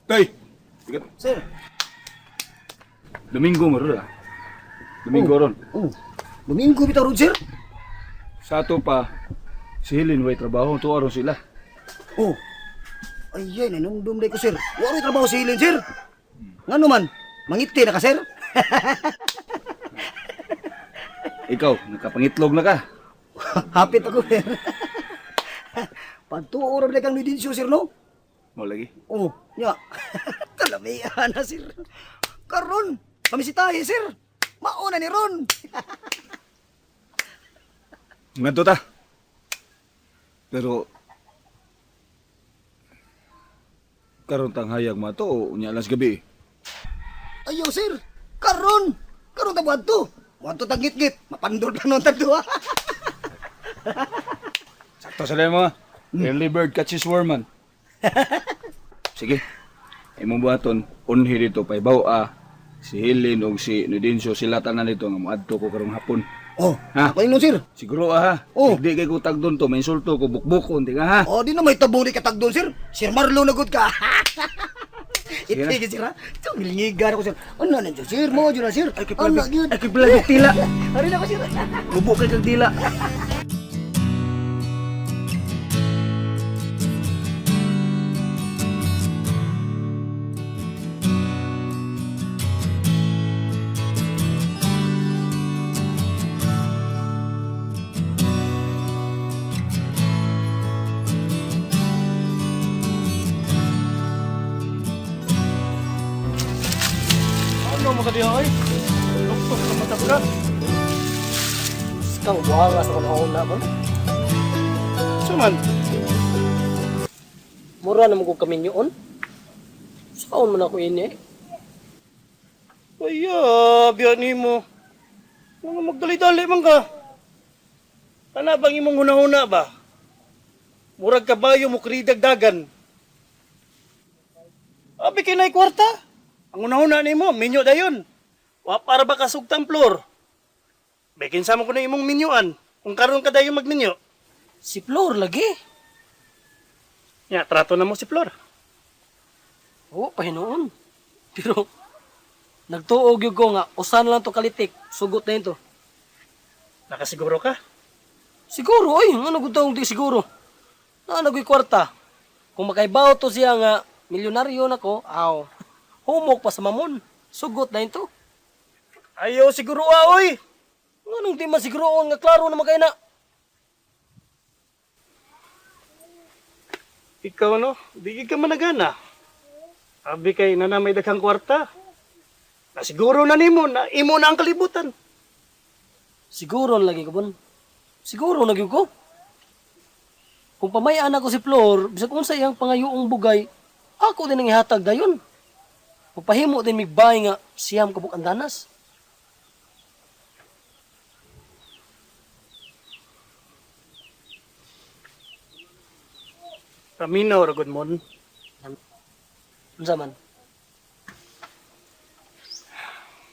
Tay! Tigat. Sir. Domingo mo ron ah. Domingo ron. Oh. Domingo bitaw ron, sir. Sa ato pa, si Helen way trabaho, tuwa ron sila. Oh. Ay, ay, nanumdum day ko, sir. Wa ro'y trabaho si Helen, sir. Ngano man, mangiti na ka, sir. Ikaw, nakapangitlog na ka. Hapit ako, sir. Pagtuo ra kang Nudinsyo, sir, no? Mo lagi. Oh, nya. Kalamian na, sir. Karon, pamisitahe, sir. Mauna ni Ron. Ngadto ta. Pero karon tanghayag mo ato o unya alas gabi. Ayaw, sir. Karon. Karon ta buadto. Buadto tag git-git. Mapandol pa nun tag duha. Sakto sa mo. Early bird catches worm man. Sige. Imong buhaton unhi dito paybaw ah. Si Helen og si Nudencio sila tanan dito nga moadto ko karong hapon. Oh, Ha? ako yun, sir. Siguro ah ha. Oh. Hindi kay ko tagdon to, may insulto ko bukbukon di ka ha. Oh, di na may tabuli ka tagdon, sir. Sir Marlo na good ka. Sige na. Iti, sir, ha? Ito, gilingigan ako, sir. Ano na dyan, sir? Mo, dyan na, sir. Ano na, yun? Ay kay pala tila. Arin ako, sir. Mubo kay kag dila. Ano mo ka diha oy? Luktok sa mata ka. Kang buhanga sa kung na ba? Suman, Mura na mo kong kaminyoon. Saan man ako ini eh? ay biya nimo. Mga magdali-dali man ka. Ana bang imong hunahuna ba? Murag kabayo mo kridag dagan. Abi kay nay kwarta. Ang hunahuna nimo, minyo dayon. Wa para ba kasugtang floor? Bekin sa mo ko na imong minyuan. Kung karon ka dayon magminyo. Si Flor lagi. Ya, trato na mo si Flor. Oo, pahinoon. Pero, nagtuog yun ko nga, usan lang to kalitik, sugot na yun to. Nakasiguro ka? Siguro, oy, ano gud taong di siguro. Naanagoy kwarta. Kung makaibaw to siya nga, milyonaryo na ko, aw, humok pa sa mamon. Sugot na yun to. Ayaw siguro ah, oy. Anong di man siguroon nga klaro na makay na. Ikaw no, di ka managana. Abi kay na may daghang kwarta. Na siguro na nimo na imo na ang kalibutan. Siguro na lagi ko bon. Siguro na gyud ko. Kung pamayaan ako si Flor, bisag unsa iyang pangayoong bugay, ako din ang ihatag dayon. Pagpahimo din migbay nga siyam kabuk andanas. Paminaw ra gud mon. Unsa man?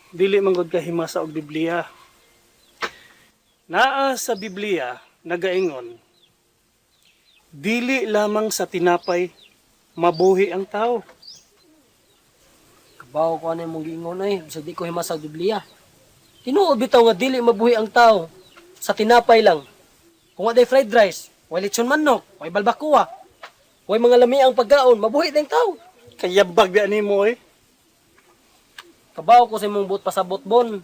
Dili man gud ka himasa og Biblia. Naa sa Biblia nagaingon, dili lamang sa tinapay mabuhi ang tao. Kabaw ko ano imong giingon ay, bisag di ko himasag Biblia. Tinuod bitaw nga dili mabuhi ang tao sa tinapay lang. Kung wa day fried rice, way lechon manok, way balbacoa, way mga lamiang pagkaon, mabuhi din tao. Kayabag di nimo eh. Kabaw ko sa imong buot pasabot bon.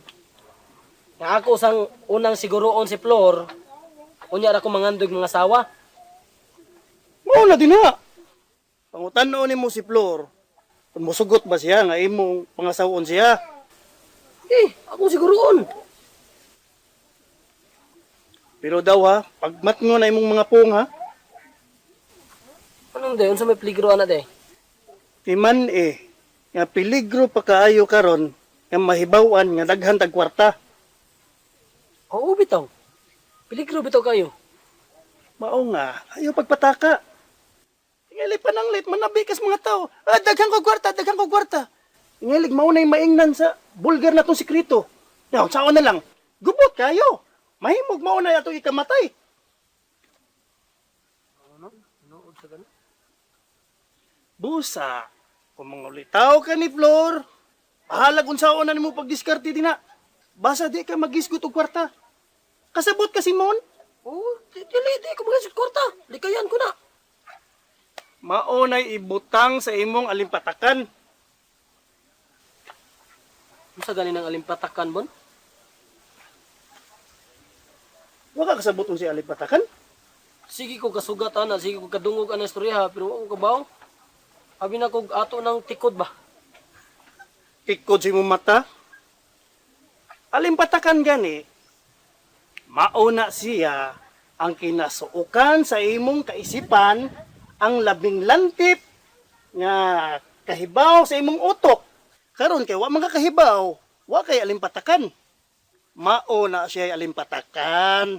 Nga ako sang unang siguroon si Flor, unya ra ko mangandog mga asawa. Mao na din ha. Pangutan-on nimo si Flor. Kung mosugot ba siya nga imong pangasawon siya. Eh, ako siguroon. Pero daw ha, pagmatngo na imong mga pong ha, Anong day? Unsa may peligro ana day? timan eh, nga peligro pa kaayo karon nga mahibaw-an nga daghan tag kwarta. Oo bitaw. Peligro bitaw kayo. Mao nga, ayaw pagpataka. Tingali pananglit, manabi kas mga tao. Ah, daghan ko kwarta, daghan ko kwarta. Tingali mao na'y maingnan sa bulgar na tong sekreto. Yaw, sao na lang. Gubot kayo. Mahimog mao na atong ikamatay. Busa, Kung mga ulitaw ka ni Flor, bahalag unsaon na nimo pagdiskarte dinha. Basta di ka magisgot og kwarta. Kasabot ka, Simon. Oh, dili, di ko magisgot kwarta. Likayan ko na. Mao nay ibutang sa imong alimpatakan. Unsa gani nang alimpatakan, Bon? Wa ka kasabot unsay alimpatakan? Sige ko kasugat ana, sige ko kadungog ana istorya ha, pero wa ko kabaw. Abi na kog ato ng tikod ba? Tikod sa imong mata. Alimpatakan gani, mao na siya ang kinasuokan sa imong kaisipan ang labing lantip nga kahibaw sa imong utok. Karon kay wa man ka kahibaw, wa kay alimpatakan. Mao na siya alimpatakan.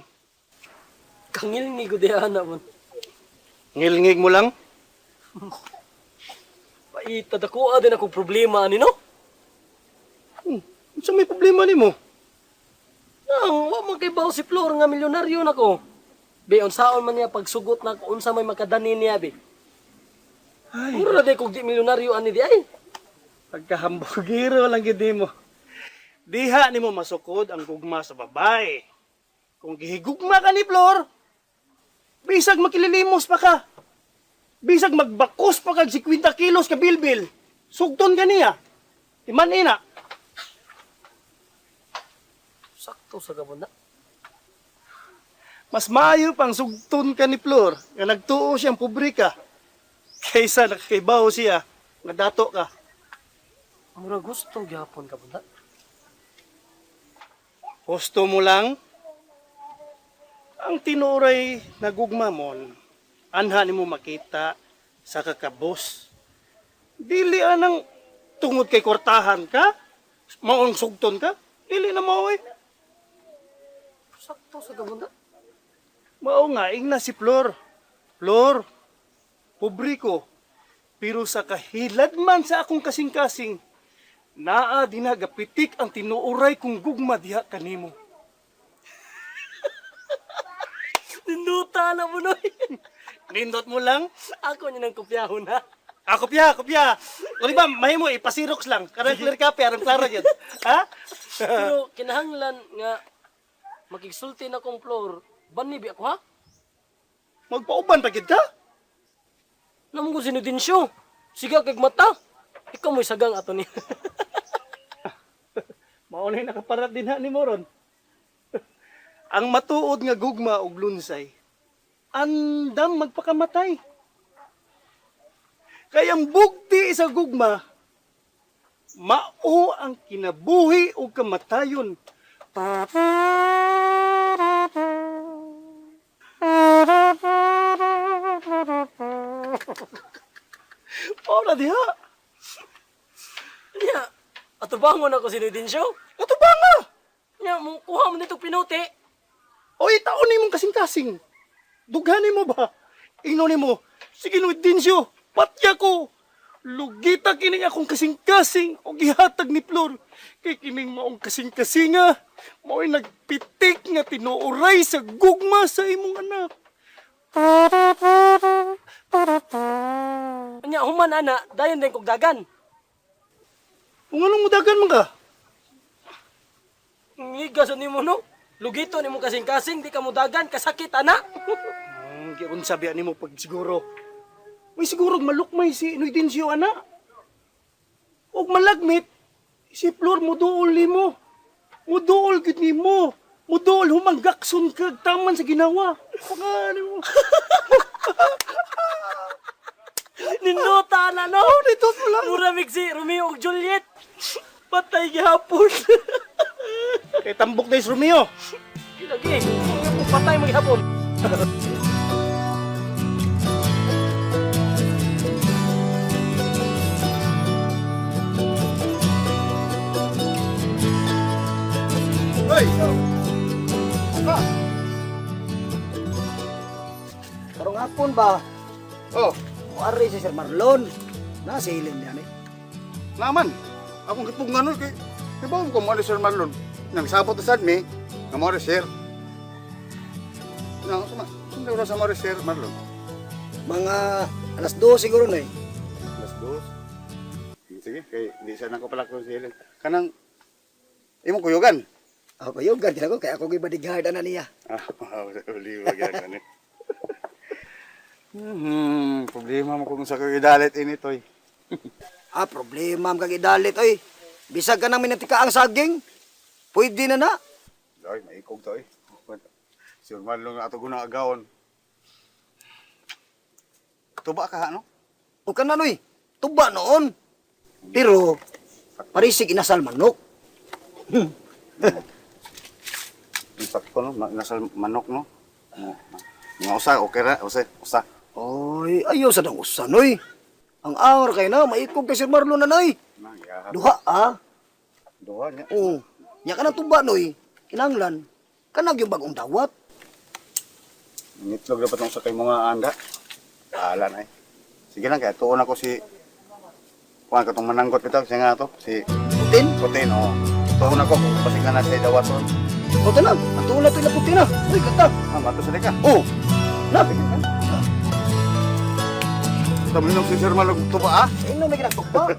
Kangilngi ko diha ana, Bon. Ngilngig mo lang. Paita dako din akong problema ani, no? Unsa may problema nimo? Nang wa man kay baw si Flor nga milyonaryo nako. Be, unsaon man niya pagsugot na kung unsa may makadani niya be. Ay, Mura day kog di milyonaryo ani di ay. pagkahambugiro lang gid nimo. Diha nimo masukod ang gugma sa babae. Kung gihigugma ka ni Flor, bisag makililimos pa ka. Bisag magbakos pa kag 50 kilos ka bilbil. Sugton ka niya. Iman ina. Sakto sa gabon na. Mas maayo pang sugton ka ni Flor nga nagtuo siyang pobre ka kaysa nakakaibaw siya nga dato ka. Mura gusto gyapon ka bunda. Gusto mo lang ang tinuray na gugmamon, anha nimo makita sa kakabos. Dili anang tungod kay kwartahan ka, maong sugton ka, dili na mao eh. Sakto sa gabon na. Mao nga ingna si Flor. Flor, pobre ko, pero sa kahilad man sa akong kasing-kasing, naa dinagapitik ang tinuoray kong gugma diha kanimo. Ninduta na mo noy. Nindot mo lang. Ako niya nang kopyahon ha. Ah, kopya, kopya. O di ba, mahimo, ipasirox lang. Karang clear copy, arang klaro yun. Ha? Pero kinahanglan nga makigsulti na kong Flor, bani bi ako ha? Magpauban pa gid ka? Namong ko sinudinsyo. Siga kag mata. Ikaw mo'y sagang ato ni. Mao na nakaparat din ha ni Moron. Ang matuod nga gugma og lunsay, andam magpakamatay. Kay ang bugti sa gugma, mao ang kinabuhi ug kamatayon. Mao na diha. Nya, atubangon ako sinudinsyo. Ato ba nga? Nya, mo kuha mo nito pinuti. Oy, taon nimo kasing-kasing. Dughanin mo ba? Ingno nimo, sige no dinsyo, patya ko. Lugita kining akong kasing-kasing o gihatag ni Flor. Kay kining maong kasing-kasinga, mao'y nagpitik nga tinuoray sa gugma sa imong anak. Nya, human ana, dayon din kog dagan. Kung anong mudagan man ka? Ngiga sa nimo no. Lugito nimo kasing-kasing, di ka mo dagan, kasakit ana. Giunsa biya nimo pag siguro. May siguro malukmay si Noy Dinsyo, ana. Og malagmit, si Flor muduol nimo. Muduol gid nimo. Muduol humanggakson kag taman sa ginawa. Paka nimo. Ninduta na no. Nindot mo lang. Mura mig si Romeo ug Juliet. Patay gihapon. Kay tambok na is Romeo. Lagi, patay mo gihapon. Hoy! Pa! Karong hapon ba? Oh, Muari si Sir Marlon. Nasa ilin niya ni. naman. Akong gipugngan nun kay kay bawon ko mo Sir Marlon. Nang sabot na sad mi, nga mo sir. No, sama. Sunda oras sa mo Sir Marlon. Mga alas 2 siguro na eh. Alas dos. Sige, kay di sa nang ko palakton si Helen. Kanang imong kuyugan. Ako yung gan ko kay ako gyud bodyguard ana niya. Ah, uli ba gyud ani. Problema mo kung sa ko idalit ini toy. Ah, problema ang kag idalit oy. Bisag ka nang minatika ang saging. Pwede na na. Doy, maikog toy. Sir Marlon nga ato guna agawon. Tuba ka ano? O ka na noy. Tuba noon. Pero parisig inasal manok. Sakto no, nasal manok no. Nga usa okay ra, usa, usa. Oy, ayaw sa dang usa noy. Ang awar kay na maikog kay Sir Marlon na noy. Na, yaha. Duha ah. Duha niya. Oo. Nya ka na tuba noy. Kinanglan kanag yung bagong dawat. Ngitlog dapat nung sa kay mga anda. Bahala na eh. Sige lang kaya tuon ako si kuan katong mananggot bitaw siya nga to si Putin. Putin oh. Tuon ako pasig na na siya dawaton. O tanan, ato na to ila putin ah. Uy, kata. Ah, mato sa ka. Oh. Na. Taminog si Sir Malog tuba ah. Ino may ginagtukpa.